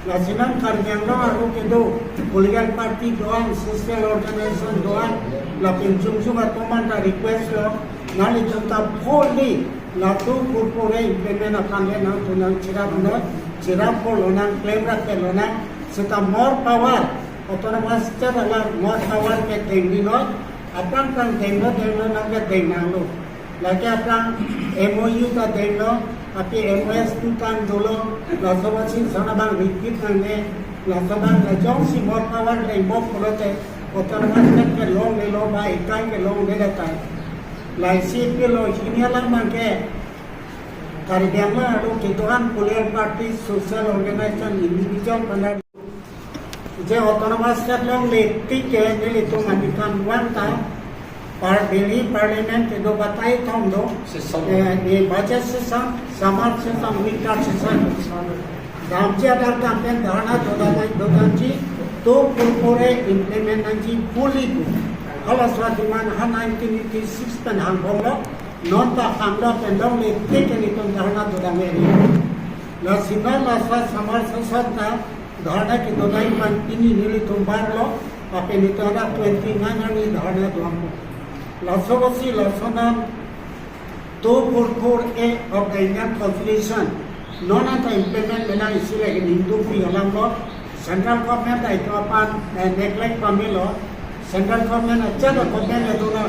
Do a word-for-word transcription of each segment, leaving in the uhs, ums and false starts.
Lasi non Karbi Anglong arlo kedo political party do-an, social organization do-an, lapen jumjum atum anta request lo, nanglitum ta fully latum kurkure implement aphan le nangtum nangcherap noi, cherap lonang, klemrap lonang, seta more power, autonomous state alam more power ke dengri noi, aphrang phrang denglo denglo nang ke deng nanglo. Lake aphrang M O U ta denglo, api M O S tu tang dolo, laso basi sana bang repeat nangne, laso bang la jongsi more power dengpo pulote, autonomous state ke longlelo ba ikai ke longle datai. Laisi pilo hini alam abangke, Karbi Anglong arlo kedo-an political party, social organization, individual pen je autonomous state longle tik ke nelitum aphan vang ta, par Delhi Parliament kedo batai thom do, Session. Eh, di budget session, summer session, winter session. Damji adar dampen dharna dodamai dodamji, to kurkure implement nangji fully do. Halaso a-demand ha nineteen eighty-six pen hangbomlo, non ta hanglo pen longle tik ke nelitum dharna dodamai. Lasi non laso summer session ta dharna kedodam aphan pini nelitum barlo, lapen nelitum adak twenty-nine arni dharna do-an. Laso basi laso non two four four A of the Indian Constitution non anta implement menang isi lagi ningduk pi alam lo, central government ta itum aphan, eh, neglect pamelo, central government ajat a-government le dolo,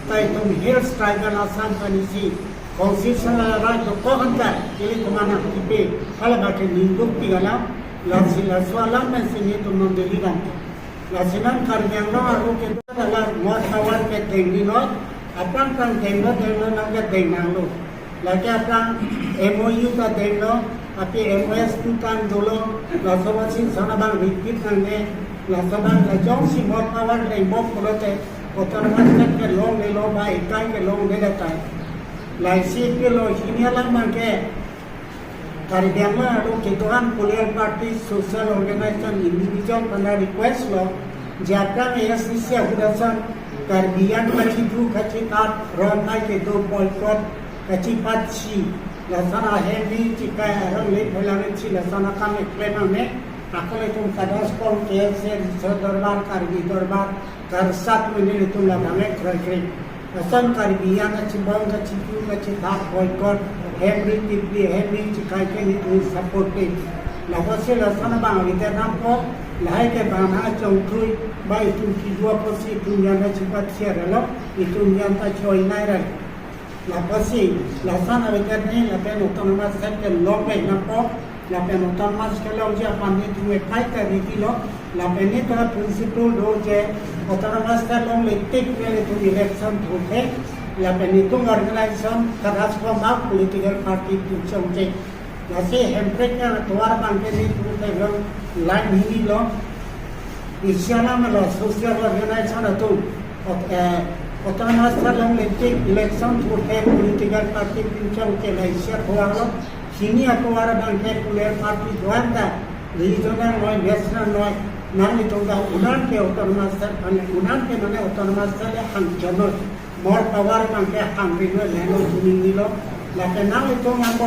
ta itum Hills Tribal Assam aphan isi constitutional right dokok anta ilitum aphan nangkipi, hala abangke ningduk pi alam, lasi laso alam pensi nelitum non Delhi dam. Lasi non Karbi Anglong arlo kedo alam more power ke dengri noi, aphrang phrang denglo denglo nang ke deng nanglo. Lake aphrang M O U ta denglo, api M O S tu tang dolo, laso basi sana bang repeat nangne, laso bang la jongsi more power dengpo pulote, autonomous state ke longlelo ba ikai ke longle datai. Laisi pilo hini alam abangke, Karbi Anglong arlo kedo-an political party, social organization, individual pen request lo, je aphrang A S D C ahut ason Karbi an kachiphu kachithap, rong kai kedo boycott, kachipatsi, lason ahem ri chikai, arong le phelang si lason akam keklem nangne, akol itum kadas kong K S A, Riso Dorbar, Karbi Dorbar, karsat mene nelitum labang ek kroikre. Lason Karbi an kachibong, kachiphu, kachithap, boycott, hem ri tipli, hem ri chikai ke nelitum support pe. Lapusi lason abang leader nangkok, lahai ke bang ha chongthui, ba itum kidu apotsi itum an ta chipat siar lo, itum an ta choi nai ra. Lapusi, lason abiket ni, lapen autonomous state ke long pen nangkok, lapen autonomous ke longji aphan nelitum ekai ta riti lo, lapen nelitum principle do je, autonomous state longle tik nelitum election thurthe, lapen nelitum organization, kadas kong ba political party tu chongche. Lasi Hemprek atovar abangke nelitum theklong line hini lo. Isi alam lo social organization atum, ot-, eh, autonomous state longle tik election thurthe political party pinchong ke la isi atovar lo. Hini atovar abangke political party do-an ta regional noi, national noi, nanglitum ta un-an ke autonomous state, mane un-an ke mane autonomous state le hangchon noi. More power abangke hangri noi, leno tuning nilo. Lapen nanglitum angbong